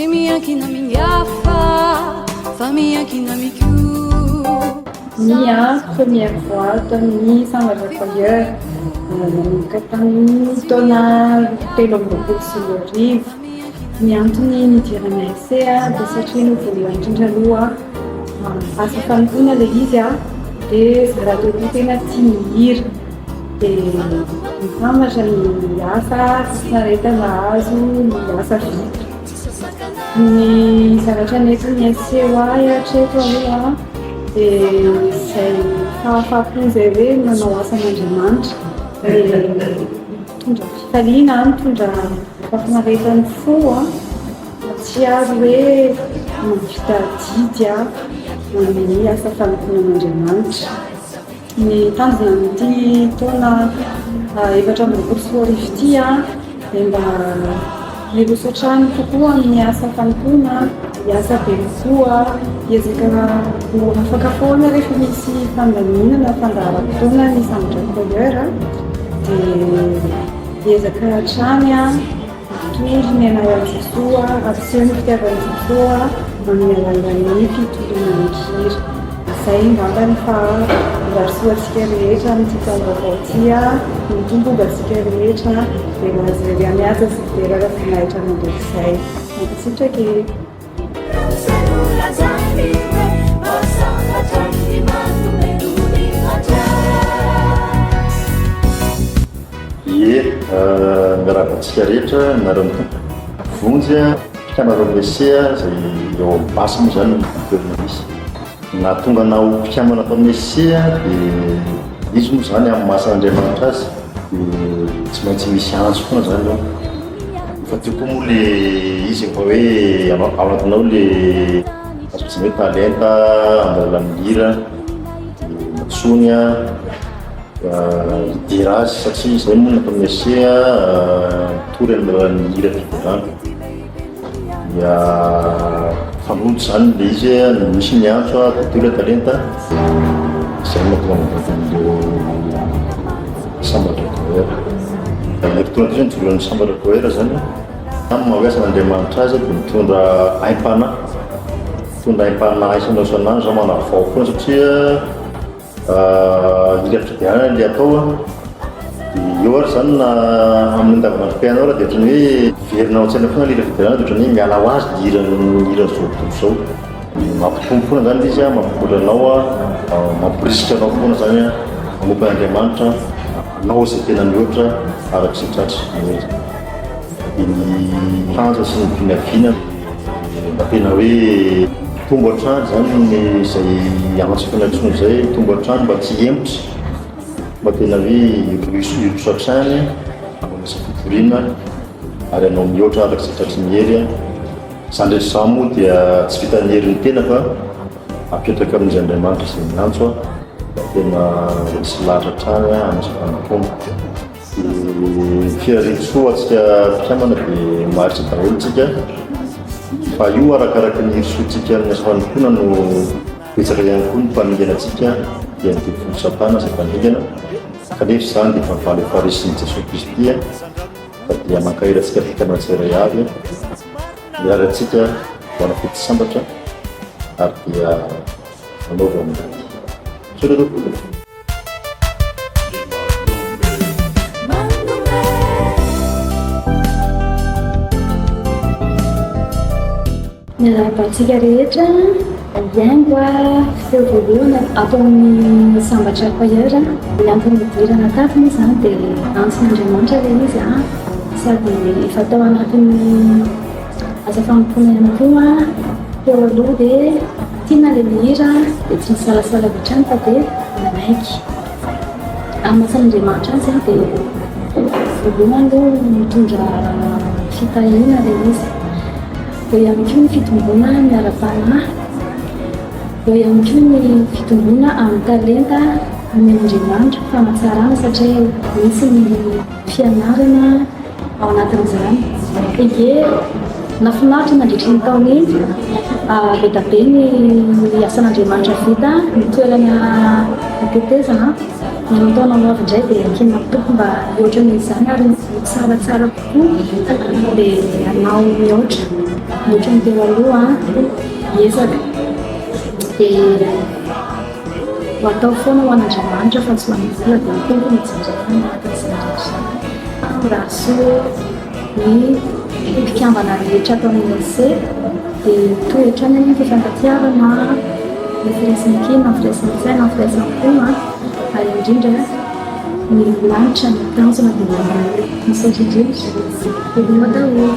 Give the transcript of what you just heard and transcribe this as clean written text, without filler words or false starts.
Tsy miankina amin'ny hafa fa miankina amiko. Ny première voix tamin'ny Sambatra Choir nanomboka tamin'ny taona 2023. Ny antony nidirana SC dia satria no voalohany indrindra aloha asa fanompoana ilay izy dia za rahateo koa tena tia mihira dia mitambatra ny asa fahafinaretana azo ny asa vita. Ny zavatra nentin'ny SC ho ahy hatreto aloha dia izay fahafaham-po izay hoe manao asan'Andriamanitra dia mitondra fifaliana, mitondra fahafinaretan'ny fo, mahatsiaro hoe mahavita adidy amin'ny asa fanompoana an'Andriamanitra. Ny tanjona amin'ity taona 2024 ity dia mba hiroso hatrany kokoa amin'ny asa fanompoana, hiasa be kokoa, hiezaka ho afaka foana rehefa misy fandaminana, fandaharam-potoana ny Sambatra Choir dia hiezaka hatrany Hitory ny anaran'i Jesoa, hampiseho ny fitiavan'i Jesoa amin'ny alalan'ny fitoriana ny hira. Izay angambany fa mirary soa antsika rehetra amin'ity taom-baovao ity. Ny Tompo homba antsika rehetra, dia ho Azy irery ihany haja sy dera ary voninahitra mandrakizay. Mankasitraka e! Ie, miarahaba antsika rehetra, miarahaba ny Tompo. Vonjy a, mpikambana ao amin'ny SC izay eo amin'ny base moa izany no toerana misy. Nahatonga anah ho mpikambana ato amin'ny SC dia izy moa izany amin'ny maha asan'Andriamanitra azy dia tsy maintsy misy antso foana izany ao. Efa teo koa moa le izy efa hoe ao anatinao le azo lazaina hoe talenta amin'ny alalan'ny hira dia nantsoiny aho hidera azy satria izay moa no nataon'ny SC mitory amin'ny alalan'ny hira fiderana. Dia mifanojo izany ilay izy hoe misy ny antso dia teo ilay talenta dia izay no mahatonga ny voaton'ireo Sambatra Choir. Ilay mpitondra teo izany nijoroan'ny Sambatra Choir izany amin'ny maha hoe asan'Andriamanitra azy dia mitondra aim-panahy, mitondra aim-panahy isan'andro isan'andro izany manavao foana satria Hira fifidianana ilay atao an, dia eo ary izany na amin'ny andavanandrom-piainanao ary dia ohatran'ny hoe miverina ao an-tsaina foana ilay hira fifidianana dia ohatran'ny hoe miala ho azy ny hiran'ny hiran'izao tontolo izao. Mampitombo foana izany ilay izy an, mampivoatra anao an, mamporisika anao foana izany an, manompo an'Andriamanitra, hanao izay tena mihoatra araka izay tratry ny hery. Dia ny tanjona sy ny vinavina mba tena hoe hitombo hatrany izany ny izay antso efa nantsoina izay, hitombo hatrany mba tsy hihemotra, mba tena hoe hiroso hiroso hatrany hanao asa fitoriana ary hanao mihoatra araka izay tratry ny hery. Izany rehetra izany moa dia tsy vitan'ny herin'ny tena fa apetraka amin'izy Andriamanitra izay miantso mba tena resy lahatra hatrany amin'ny asa fanompoana. Ny firariantsoa antsika mpikambana dia maharitra daholo tsika fa io arakaraky ny hirosoantsika amin'ny asa fanompoana no betsaka ihany koa ny mpaningana antsika dia ny devoly satana izay mpaningana kanefa izany dia fahavalo efa resin'i Jesoa Kristy fa dia mankahery antsika mpikambana tsirairay avy mirary antsika ho anafety sambatra ary dia manaova ny Misaotra tompoko. Miarahaba antsika rehetra, hihaingo feo voalohany ato amin'ny Sambatra Choir. Ny antony nidirana tato moa izany dia antson'Andriamanitra ilay izy sady efa tao anatin'ny asa fanompoana ihany koa teo aloha dia tiana ilay mihira dia tsy nisalasala avy hatrany fa dia nanaiky. Amin'ny maha asan'Andriamanitra azy dia voalohany aloha mitondra fitahiana ilay izy. Eo ihany koa ny fitomboana ny ara-panahy, eo ihany koa ny fitomboana amin'ny talenta nomen'Andriamanitra, fanatsarana satria misy ny fianarana ao anatin'izany. Ie, nahafinaritra nandritra iny taona iny, be dia be ny asan'Andriamanitra vita, ny toerana nitetezana. Ny amin'ny taona ho avy indray dia ankinina amin'ny Tompo mba hihoatra noho izany ary. tsaratsara kokoa dia hanao mihoatra mihoatra ny teo aloha, hiezaka dia ho atao foana ho an'Andriamanitra fa tsy ho an'ny vola dia ny Tompo no hijery ahy anatin'izany rehetra izany. Mirary soa ny mpikambana rehetra ato amin'ny LC dia hitohy hatrany anie ny fifankatiavana, ny firaisankina, ny firaisan-tsaina, ny firaisam-po ary indrindra ny lanitra ny tanjona dia ny ambony. Misaotra indrindra. Veloma daholo.